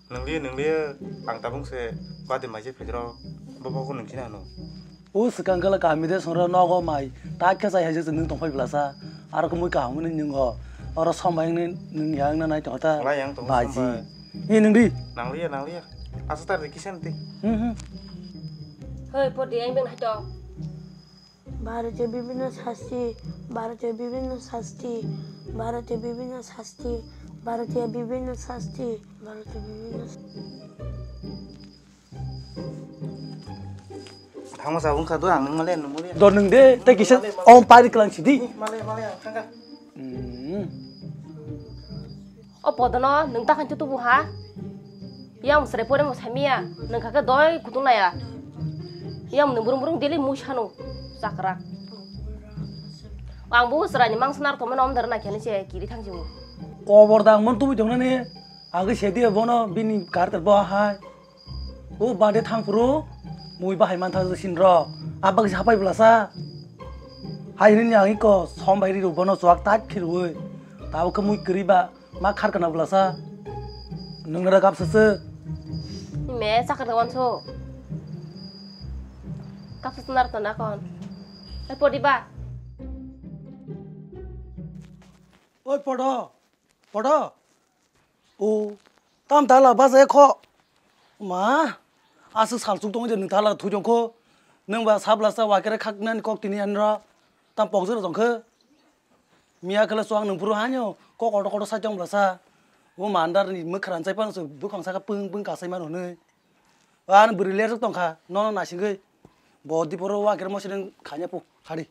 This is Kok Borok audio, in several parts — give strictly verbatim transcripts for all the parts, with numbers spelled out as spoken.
Nwngliya, nwngliya, ang tabuk se bade mai se phaijrok, bo bo nung khina hano. O swkang kala kami de songra nogo mai, ta khe chai hai se nung tongphai blasa, aro khe mui kaham ni nung o, oro sombai ni nung yang na nai tong ta. Lai yang tong baji. Sombai. Ni nung di. Nangliya, nangliya. Asa tar de kisan ti. Hmm, hmm. Hoi, podi ang beng hai to. ভারতীয় বিভিন্ন শাস্তি, ভারতীয় বিভিন্ন শাস্তি, ভারতীয় বিভিন্ন শাস্তি, ভারতীয় বিভিন্ন শাস্তি, ভারতীয় বিভিন্ন শাস্তি। Thangma sabung kha do ang nung male nung male. Dor nung de, tei kisa om pari klang sidi. Male male ang thangka. Hmm. O podono nung ta khan tubu ha. Yang sere pore mo samia, nung kha khe doi kutung laya. Yang nung burung burung dili mui sanu, sakrak. Ang bu sera ni mang senar to mano om dar na khe ni se kiri thang jimu. Kobor dang mon tubu jong na ni, agi sedi bono bini kar ter bo hai. O bade thang phuru mui bahai man thang sin ro. Abak si hapai blasa. Hai hini ang iko som bai ri ro bono chuak tak khirui. Tao khe mui kri ba ma khar kana blasa. Nung nara kap sese. Me chakar ka wanso. Kap sese nar tana kon. Ai podi ba. Oi podo. Podo. O, tam tala basa kho. Ma, aswk salsuk tong je nung tala thui tong kho. Nung ba sabla sa wakere khak nani kok tini anra. Tam pok jero tong kho. Miya khala suang nung phuru hanyo kok kotor kotor sai tong blasa. O mandar ni mwkhran sai pan su bukhang saka pung pung kasai man hwnwi. An bwrwi lerjak tong kha, nono naisingwi. Bo diporo wakere mosireng khanya pu, khadi.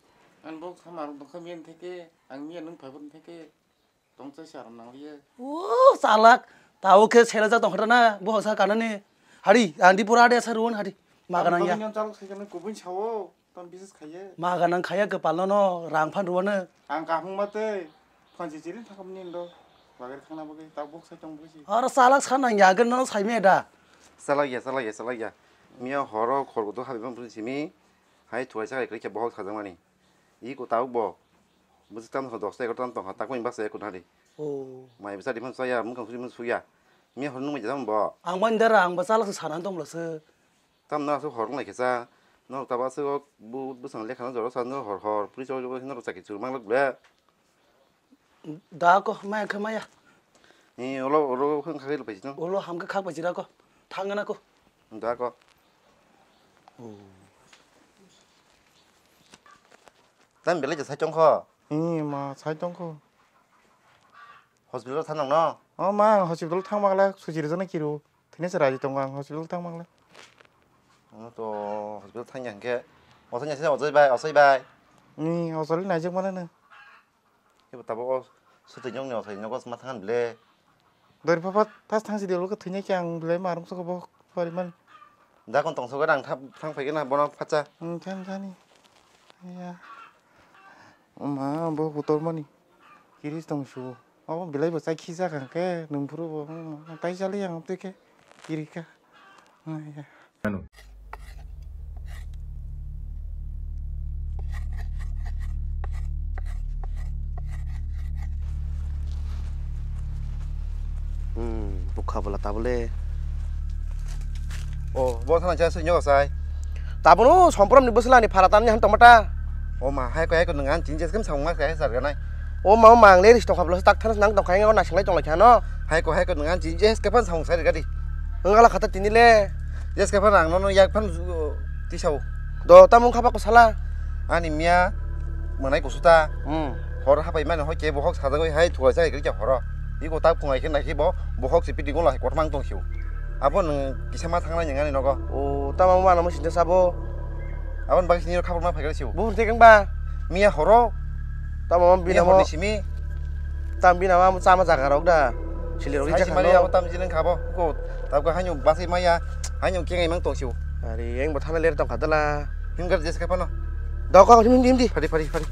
An bo khamar dong kha miyan theke, ang miyan nung phaibo theke. Tongchai se aram nangliya. O, chalak. Tao khe selajak tongkha na, bo hasa kanani. Hari, andi pura ade sa ruan hari. Maganang ya. Tamo bagwi nang chalak sai khe nang kubun sao, tam bises khaiye. Maganang khaiya kwpal no, no, rang phan ruan no. Ang kahung mate, phansi chirin thakam ni ndo. Bagwi khana bagwi, tao bok sai tong bagwi si. Aro chalak sa nang ya, gwn no sai me da. Chalak ya, chalak ya, chalak ya. Miya horo khor kutu habi bang pun simi. Hai thuai sa kai khe bohok sajak mani. Iko tabuk bo. Bwswk tam tongkha, dosta egaroh tam tongkha, takmani baksa ekun hari. Oh. Mai bwsa diphano chaya, mwkhang suri mano suya. Miya hor nungmai jesa bo. Ang bani dara, ang bwsa laksa sana tong bwlasa. Tam no aswk hor wnglai khe cha. Norok tabuk aswk o bu bwsang lekha no jora sa no hor hor. Police o no chakri chwrwng mang lak ble. Da ko, maya khe maya. Ni olo, olo khang khagai lupai jino. Olo ham khe khak pai jira ko. Thang na ko. Da ko. Oh. Tam belai je sai tong kho. Ni ma sai tong kho. Hospital thang nang no? O ma, hospital thang magla suji rijana kiru. Thini se raji tongo ang hospital thang magla. Ano to hospital thang yang khe. Osai nya se osai bai, osai bai. Ni osai naijak mana na. Kebo tabuk o swtwi nyokni o thai nyogo sma thangan ble. Dori pha pha thas thang si diolo khe thwinai khe ang ble marung soko bo pariman. Da kon tong sogo rang thap thang phai khe na bono phacha. Hmm, thani thani. Ya. Oma bo kotor mani. Kiris tong su. Abo belai bo chai khijak ang khe nung phuru bo. Hmm, tai chali ang twi khe kiri kha. Hmm, ya. Ano. Hmm, bukha bwla tabole. O, bo thana cha sui nyoga sai. Tabono somprom ni bwsla ni phara tamni han tongmata. O ma, hai ko, hai ko, nang an chin jes kem samung ma kai sar ganai. O ma, o ma, ang le ris tongkha bwla tak thana nang tongkha, ang nasinglai tonglaikha no. Hai ko, hai ko, nang an chin jes kepan samung sai gadi. Ang ala khata tini le. Jes kepan ang nono yak phan tisao. Do, tamo wngkha ba kwsala? Ani miya mwnai kusuta. Hmm. Hor hapai mani hoi khe bohok sajagwi hai thuai chai khe horo. Iko tak phungai khe naikhe bo bohok se piti gola hai kothoma wng tong sio. Abo nwng kisa ma thangnai nwng ani nogo. O, tamo ma namo sinta sabo? Abon bagwi sini khabor ma phaigra sio. Bo hwnkhe keng ba? Miya horo. Tamo ma bina mo. Miya horni simi. Tam bina ma chama jaga rok da. Sili rok. Sai rijak simari hano. Abo tam jini kha bo. Ko tabga hanyo basai maya. Hanyo kengai mang tong sio. Ari, eng bo thana ler tong kha dala. Himgar jes kha phano. Dok kok him him di. Phari, phari, phari.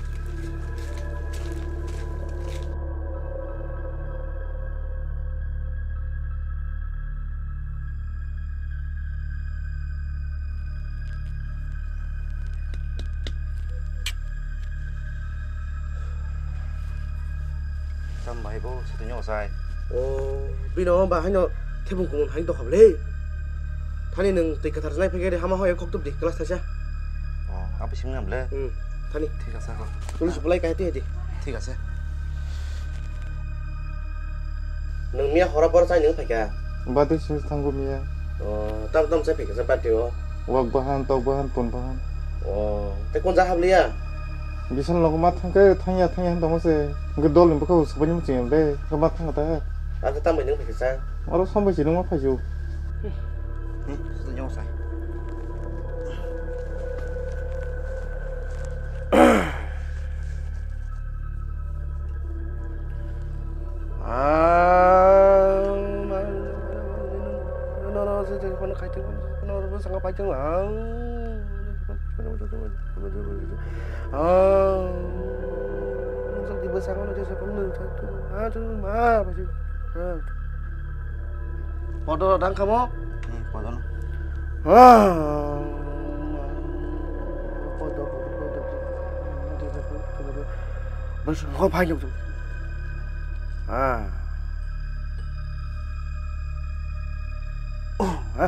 Tam bai bo sitwino sai. O, bino ba haino Thebung kumun hai dokha bwle. Thani nwng twi kwthar nai phai khe de hama hoi kok tup di glass thaisa. Oh, abo simi na bwle? Hmm, thani. Thik ase ko. Police bulai kai twi hai di. Thik ase. Nwng miya hora bor chai nwng phai kha? Bati simi thango miya. Oh, tam tam chai phai kha sa party o? Wak bahan, tok bahan, pun bahan. Oh, te kon ja habliya? Bisan logo ma thangkhe thangya thangya hin tongma se. Hwnkhe dol ni bwkha bo swbaini muchung de. Hwnkhe ma thangkha ta. Ate tamo nwng phai kha sa? Oro sombai si nwng ma phaisu. Hmm, sini nyong sai. Podo dang kamo? Hmm, podo no. Ah. Podo, podo, podo. Bas, ho phai jok jok. Ah. Oh, ha.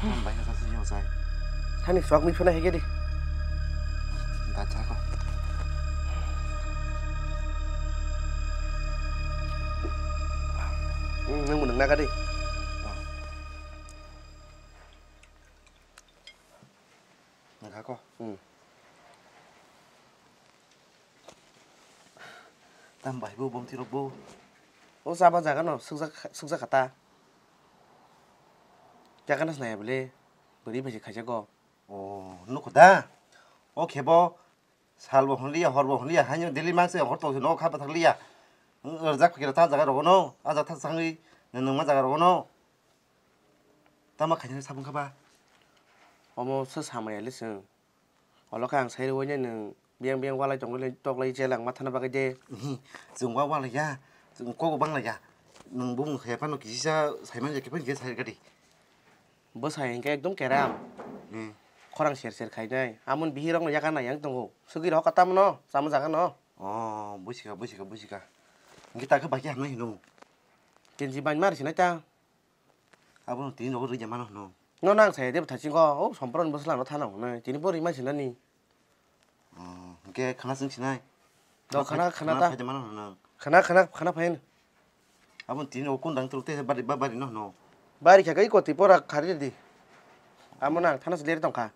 Ang bai na sa si jok sai. Thani sok mi phone hege di. Da cha ko. Hmm, nwng bo nwng naga di. Nang kha ko? Hmm. Tam bai bo bom tirok bo. O chama jaga no sukjak, sukjak kha ta. Jaga no sinai bwle. Bwrwi bai se khaijak go. O, nukho da. O khe bo sal bo hwnliya, hor bo hwnliya, haino daily mang se hor tong se nogo kha pathak liya. Rwjak phikira ta jaga rogo no, a jaga thang sangwi nang nangma jaga rogo no. Tama khaina sabung kha ba? Omo se samaya le chwng. Olo khe ang sai rwui nai nwng biyang biyang walai tongwi lai toklai je lang ma thana bagwi de. Ihi, chwng wa walai ya, chwng kok bang lai ya. Nwng bumung khaya phano kisisa sai man ya, khe phano khe sai gadi. Bwsai hinkhe ekdom keram. Hmm. Khorang ser ser khainai. Amon bihirokno yakarnai yang tongo. Sugui rok tamno, chama jaga no. Oh, busikha, busikha, busikha. Hinkhe takhe bai khe hamnai hino. Kenji bai mar sinai ta. Abono tini nogo rwja mano hino. No nang sai de bwthai chingo, o sompron bwsla no thana hwnwi. Tini bo rima sinani. Oh, hwnkhe khana chwng sinai. Do khana, khana ta. Khana, khana, khana phai. Abo tini o kundang tuk te bari, ba-, bari no, no. Bari kha kai koti pora khari di. Amo nang thana se ler tong kha.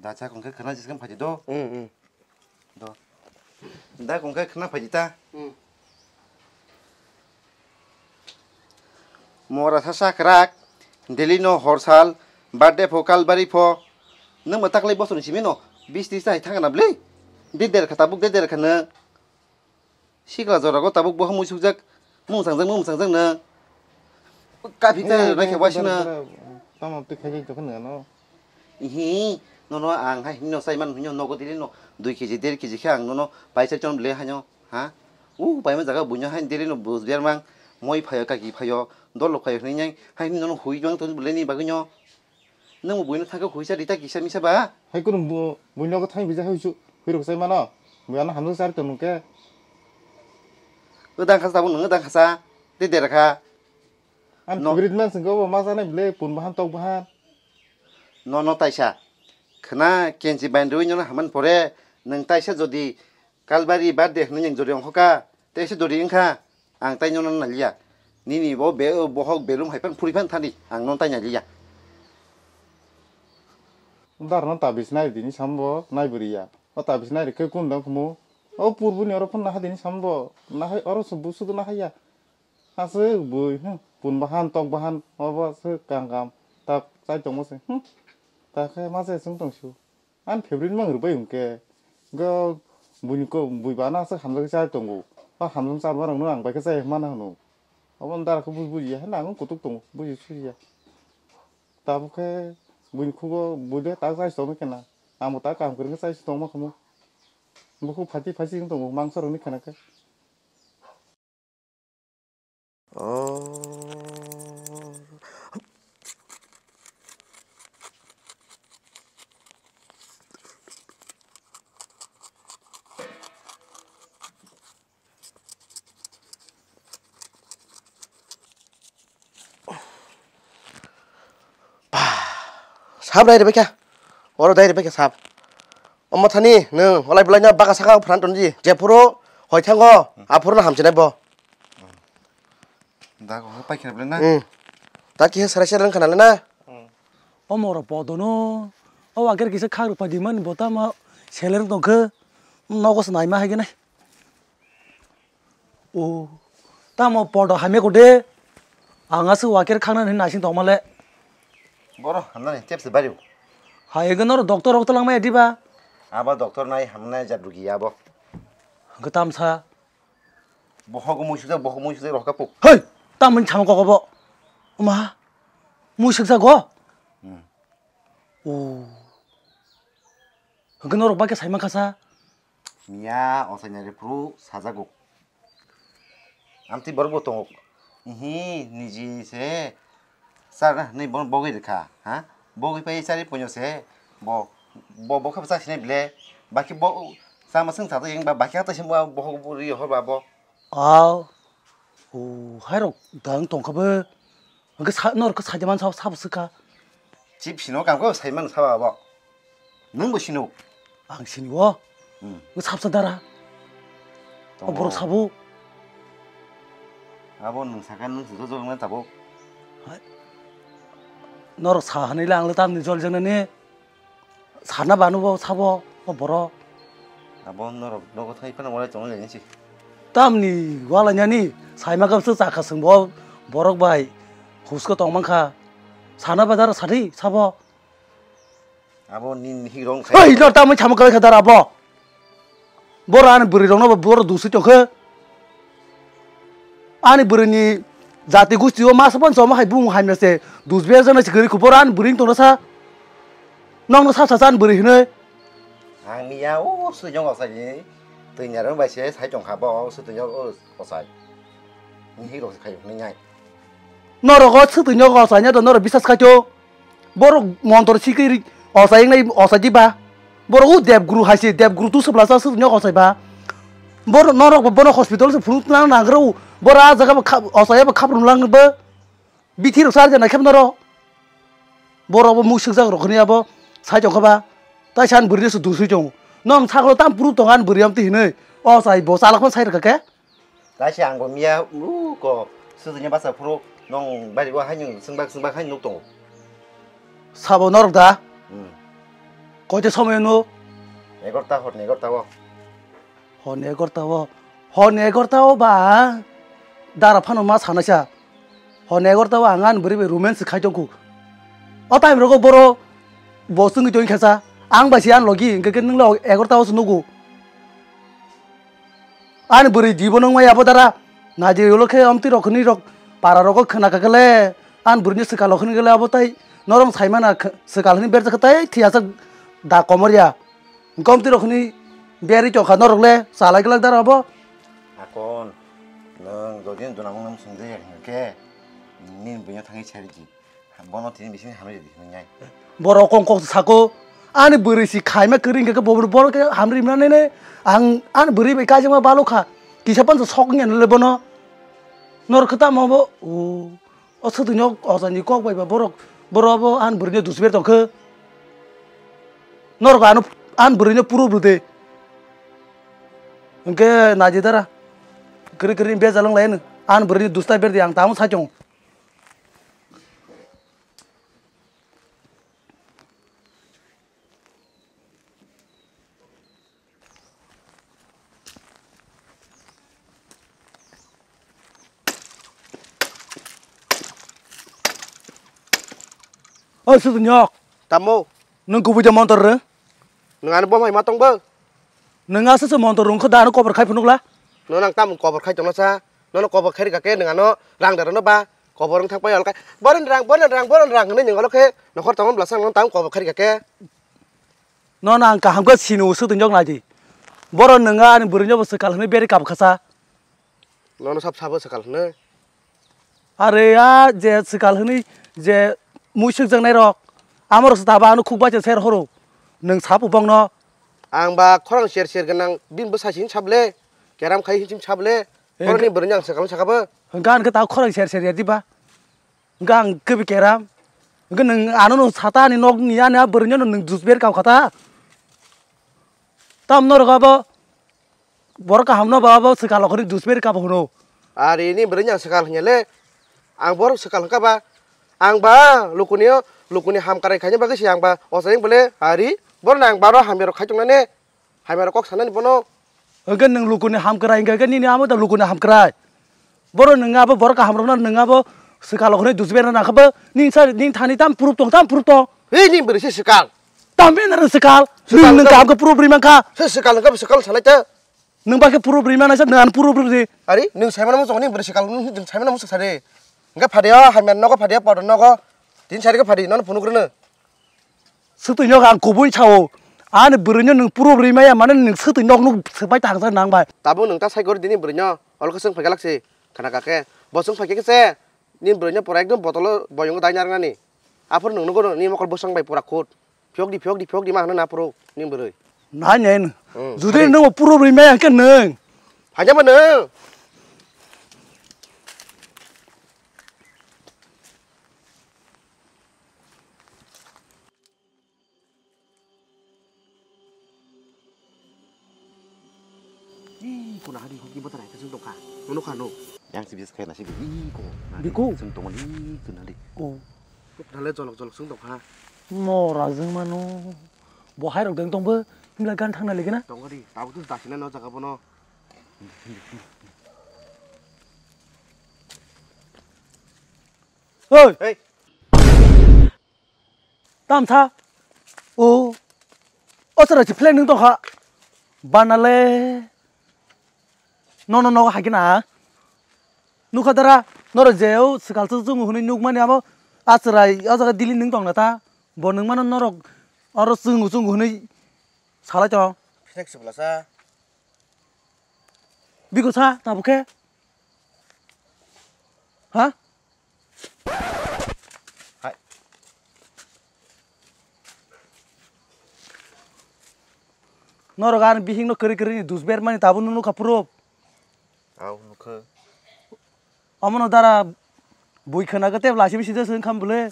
Da cha kong khe khana jiskam phai do. Mm, mm. Do. Da kong khe khana phai ta. Mm. Mora sa sakrak, daily no horsal, birthday pho, kalbari pho. Nwng ma taklai bosor ni simi no, bis tris ta hai thang na bwle. De der kha tabuk, de der kha nwng. Sikla jora go tabuk bo hamui sukjak, mung sangjak, mung sangjak nwng. Kaphik ta nai khe waising na. Tamo twi khaijak tong khe nwng no. Ihi, nono ang hai hino sai man hino nogo daily no dui kg, der kg khe ang nono paisa chon bwle haino. Ha? U, paima jaga buino hain daily no bus bermang, moi phayo, kaki phayo, dol rok phayo hinui yang, hain nono hui mang tong bwleni bagwino. Nang buino thangkhe huisa rita kisa misa ba? Hai kunu bu-, buino ko thang bija huisu, huirok sai mano. Bui ano hamjak sar tong nungke. Odang khasa tabuk nung odang khasa, te dera kha. An no. Favorite man singko bo ma sanai ble, pun bahan tok bahan. Nono taisa. Khna kenchi bain rwi nono haman pore, nung taisa jodi Kalbari birthday hwnwi nwng jodi ongkha kha, tei se dori wngkha, ang tai nono naliya. Nini bo be-, bohok belum hai phan phuri phan thani, ang nono tai naliya. Dar no tabis nai dini sambo nai bwriya. O tabis nai rikhe kun dang khumu. O purbu ni oro phun naha dini sambo. Nahai oro se busu do nahaya. Aswk bui, hmm, pun bahan, tok bahan, obo se kam kam. Tak chai tongmo se. Hmm. Ta khe ma se sung tong su. Ani favorite mang rwbai hwnkhe, go buini ko-, bui bana aswk hamjagwi chai tongo. O hamjak charma rokno ang bai khe chai mano hwno. Obo dara khe bu-, bujiya, heno ang kutuk tongo, buji sujiya. Tabuk khe buini khugo bui de tak chai tongma khe na. Ang bo tak kaham kwrwng khe chai tongma khamu. Bukhuk phaiti phaiti wng tongo, mangsa rokni khena khe. Oh. Thap dai rwbaikha. Oro dai rwbaikha sap. Omo thani nwng olai bwlaino baka saka phan tongdi. Jephuru hoi thango, aphuru no hamchinai bo. Dago paikha bwlai na. Hmm. Ta kihe sarai sarai wngkha nalai na. Omo oro podono. O ager kisa khak rwpadi mani bo tamo seler tongkhe. Nogo se naima hai khe nai. O, tamo podo hamya kode. Ang aswk wakir khaknani naising tongmale. Boro hamnani tepse bari. Hai ego noro doctor rok twlangmaya diba? Abo doctor nai hamnai jat rugi abo. Hwnkhe tamsa. Bohok mui sujak, bohok mui sujak rokha puk. Hei! Tamoni chama kok obo. Oma. Mui sukjago? Hmm. O. Hwnkhe norok bakhe saima khasa? Miya ochainari phuru sajago. Amtwi borok bo tongo. Ihi niji se sar na hinwi bono bogwi rwkha, ha? Bogwi pai chari ponyo se bo, bo, bo khe bwsa sinai bile. Baki bo sama swng sajak yang ba baki hata se bo, bo, bo ri hor ba bo. Aw. O, hairok dang tongkha bo. Hwnkhe sa-, norok khe saida man sabo, sabo swkha. Chip sino kam khe sai mano sabo abo. Nwng bo sino. Ang sini o. Hmm. Nw sapsa dara. O tongo. Borok sabo. Abo nwng saka nwng sujak jok nang tabuk. Hai. Norok sa hanai le ang le tamni jol jana ni. Sana banu bo sabo o borok. Abo norok nogo thai phano walai tonglaini si. Tamni walainani saima khe bwswk chakha chwngbo borok bai husko tongmankha. Sana badar sadi sabo. Abo nini hikrok. Hei, no tamni chama kwlai kha dara abo. Boro ani bwrwi rokno bo boro dusui tongkhe. Ani bwrwini jati gusti o masa pon choma hai bumung hamya se dusbia jana se kwrwi kho boro ani bwrwini tongna sa. Nokno sa sa ani bwrwi hinwi. Ang miya o sui jong osai ni twi nyarang bai se sai tong kha bo o sui twi jong o osai. Ni hik rok se khai hinwi nai. Norok o sui twi nyok osai nya do norok bisas khai to. Borok montor sikiri osa wngnai osa diba. Borok u debguru hai se debguru tu swpla sa swk nyok osai ba. Borok norok bo bono hospital se phunuk nang nang rw. Boro a jaga bo kha-, osa ya bo khap rwlang bo. Bithi rok sar jana khe norok. Borok bo muk swkjak rok hwnwi abo sai tong kha ba. Tai san bwrwi se dusui tong. Nong saklo tam proof tong ani bwrwi am twi hinwi. Osai bo chalak phano sai rwkha khe. Kaisa ang bo miya, uh, ko, sujanya basa phuru nong bari bo haino swngbak swngbak haino nuk tongo. Sabo norok da? Hmm. Koite somoi no? Egarta horni egarta o. Horni egarta o. Horni egarta o ba dara phano ma sanaisa. Horni egarta o ang ani bwrwi bai romance khai tongkhu. O time rogo boro bo chwngwi tongwi kha sa. Ang bai se ani logi hwnkhe khe nwng le egarta o se nugo. Ani bwrwi dibo nung mai abo dara. Naidi ulo khe amtwi rok hwnwi rok para rogo khna kha khe le. Ani bwrwini swkalo hwnwi khe le abo tai norok sai mana kh-, swkal hwnwi berjak khe tai thiyasa da komor ya. Hwnkhe amtwi rok hwnwi berwi tong kha norok le chalai glak dara abo. Akon, nwng jodi duna mung nang swngde ya hwnkhe nini bwino thangwi sai rwdi. Bono tini bising hamri di hinwi nai. Borok kong kok sako, ani bwrwi si khaima kwrwi hwnkhe bo borok khe hamri mwnani ne, ang ani bwrwi bai kaijakma balokha, kisa pansa sok wngya nole bono. Norok khe tamo bo, o, o swtwino ochaini kok bai ba borok, borok bo ani bwrwino dusber tongkhe. Norok ano ani bwrwino puro bwrwde. Hwnkhe naidi dara, kwrwi kwrwi bejal wng lai ani bwrwini dustai berdi ang tamo sai tongo. Oi, Sutunyok. Tamo? Nwng kubui de montor rw? Nwng ano bo mai ma tong bo? Nwng asa se montor rw wngkha da ano kobor khai phunukla? Nwng nang tamo kobor khai tongna sa? Nono kobor khai rwkha khe nwng ano rang da rwno ba? Kobor wng thang pai alka. Boron rang, boron rang, boron rang hwnwi nwng olo khe nokhor tongo bwlasa nwng tamo kobor khai rwkha khe? Nono ang kaham khe sini usuk twngjak nai di. Boron nwng ani bwrwino bo swkal hwnwi beri kab kha sa. Nono sab sabo swkal hwnwi. Are a je swkal hwnwi je muisuk jaknai rok. Amorok se taba ano khuk bai se ser horo. Nwng sabo bongno. Ang ba khorang ser ser gwnang bini bwsai sini sable. Keram khai sini sable. Eh, boroni bwrwini ang swkal sakabo. Hwnkhe ang khe ta khorang ser ser ya diba. Hwnkhe ang khe bi keram. Hwnkhe nwng ano nwng sata ani nokni ani a bwrwino nwng dusber kap kha ta. Tam norok abo borok kaham no ba abo swkang lokhorni dusber kap hwno. Ari ni bwrwini ang swkang hwnya le. Ang borok swkang hwnkha ba. Ang ba lukuni lukuni ham karai khaina bagwi se ang ba ocharing bole ari borok nang baro hamya rok khai tongnani. Hamya rok kok sanani bono. Hwnkhe nwng lukuni hamkrai hwnkhe nini amo da lukuni hamkrai. Boro nwng abo borok kaham rokno nwng abo swkang lokhorni dusber na kha bo nini sa nini thani tam proof tong tam proof tong. Hei ni bwrwi se swkang. Tam be nang swkang. Swkang nwng nwng kaham khe proof ri mankha. Se swkang nwng khe swkang salai ta. Nwng ba khe proof ri manai sa nwng an proof ri. Ari nwng saimano mo jongni bwrwi swkang nwng saimano mo swkang sari. Hwnkhe phadi o hamya nogo phadi o podo nogo. Tin sari khe phadi nono phunuk rwno. Swtwi nok ang kubui sao. Ani bwrwino nwng puro bwrwi maya mane nwng swtwi nok nuk swpai ta hangsa nang bai. Tabuk nwng ta sai gori dini bwrwino. Olo khe swng phaikhe lakse. Khana kakhe. Bo swng phaikhe khe se. Nini bwrwino pura ekdom botolo boyungo dai narwknani. Aphuru nwng nugo nini mokol bwswng bai pura khut. Phiyok di phiyok di phiyok di ma hwnna aphuru nini bwrwi. Nai nai nwng. Hmm, Judi hari. Nwng puro bwrwi maya khe nwng. Haja ma nwng. Ih, kuna hari huki bata rai kasing tongkha. Nono kha no. Yang si bis khaina si bi ko. Biko. Sing tongmani kuna di. Oh. Thale jolok jolok sing tongkha. Mora jeng mano. Bo hai rok deng tongbo. Himla gan thangna ligena. Tongkha di. Tabuk tu dasina no jaga bono. Oi. Hey. Tamsa. O. O chwrai si flag nung tongkha. Banale. Nono nogo haikhe na. Nukha dara. Noro je o swkal swk chwng hwnwi nukmani abo. A chwrai o jaga dili nung tongna ta. Bo nung mano norok oro chwng chwng hwnwi salai tong. Flag se bwlasa. Biko sa tabuk khe. Ha? Hai. Norok ani bihikno kwrwi kwrwi ni dus bermani tabukno nukha proof. Au nukha. Omono dara bui khwna khe tei laisi bisi de swng kha bwle.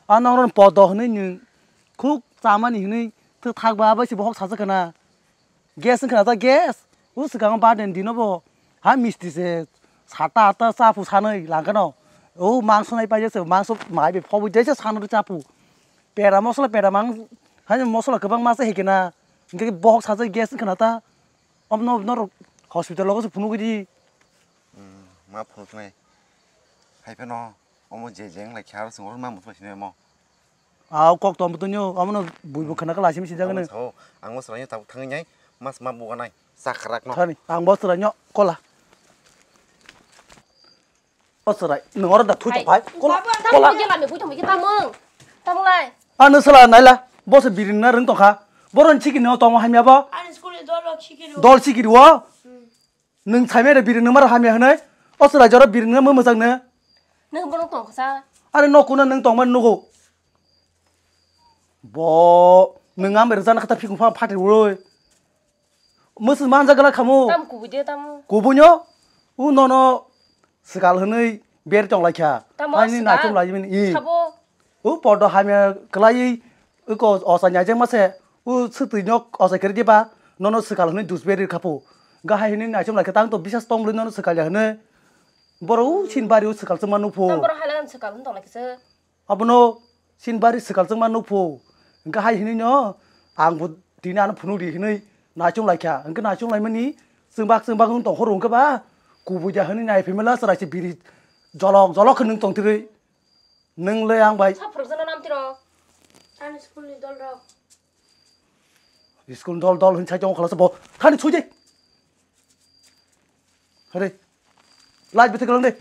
A norok podo hwnwi nwng khuk chamani hwnwi thwk thak ba bai se bohok sajak khwna. Gas wngkha na ta gas. O swkang o birthday ni dino bo ha misti se sata ata chapu sanwi langkhano. O mangso nai paijak se mangso mai bai phobwi jai se sanwi chapu. Pera mosla pera mang hani mosla kwbangma se hikena. Hwnkhe bohok sajak gas wngkha na ta. Omo no norok hospital o se phunugwi di. Hmm, ma phunuknai. Hai phano omo je je wng lai khe aro chwng oro ma muthungbai sini omo. Ah, kok tong bwtwinyo, omono buibo khwna khe laisimi sinjak Ang nw. Sao, ang bo chwraino tabuk thangwi nai, mas ma buganai, chakrak no. Thani, ang bo chwraino kola. O chwrai, nwng oro da thui Hai. tong phai. Kola, Babu, ang kola. Tamung gela me bui tong bui tamung. Tamung lai. Ah, nwng sala naila, bo se biri nang rwng tongkha. Boroni chikini o tongo hamya bo. Ani school ni dol rok sikiri. Dol sikiri o. Nwng saimai da biri nwng maro hamya hwnwi. O chwrai jora biri nwng mwchang nw. Nwng bono tong kha sa. Ani nok kuna nwng tongmani nugo. Bo nwng ang berjana kata phikung pha phati roi. Mwswk manja gala khamu. Tam kubui de tam. Kubuino u nono swkal hwnwi ber tong lai kha. Tamo Ani swkal? Naithum lai mani i. Sabo. U podo hamya kwlaiwi uko osa nyaijak mase u swtwi nok osa kiri diba nono swkal hwnwi dusberi khapu. Gahai hwnwi naichom lai kha tang to bisas tong bwlwi nono swkal ya hwnwi. Boro u sin bari u swkal chwngma nukphu. Tam boro hailan swkal hwn tong lai kha se. Abono sinbari swkal chwngma nukphu. Hwnkhe hai hinwi no ang bo tini ano phunuk di hinwi naichung lai kha. Hwnkhe naichung lai mani chwng bak chwng bak wng tong khoro hwnkhe ba kubui da hinwi nai phai mala chwrai se biri jolok jolok khe nwng tong tirwi. Nwng le ang bai. Sa phwrwkjano nam tiro. Ani school ni dol rok. School dol dol hin sai tong khala se bo. Thani chui de. Hare. Light bete kalang de.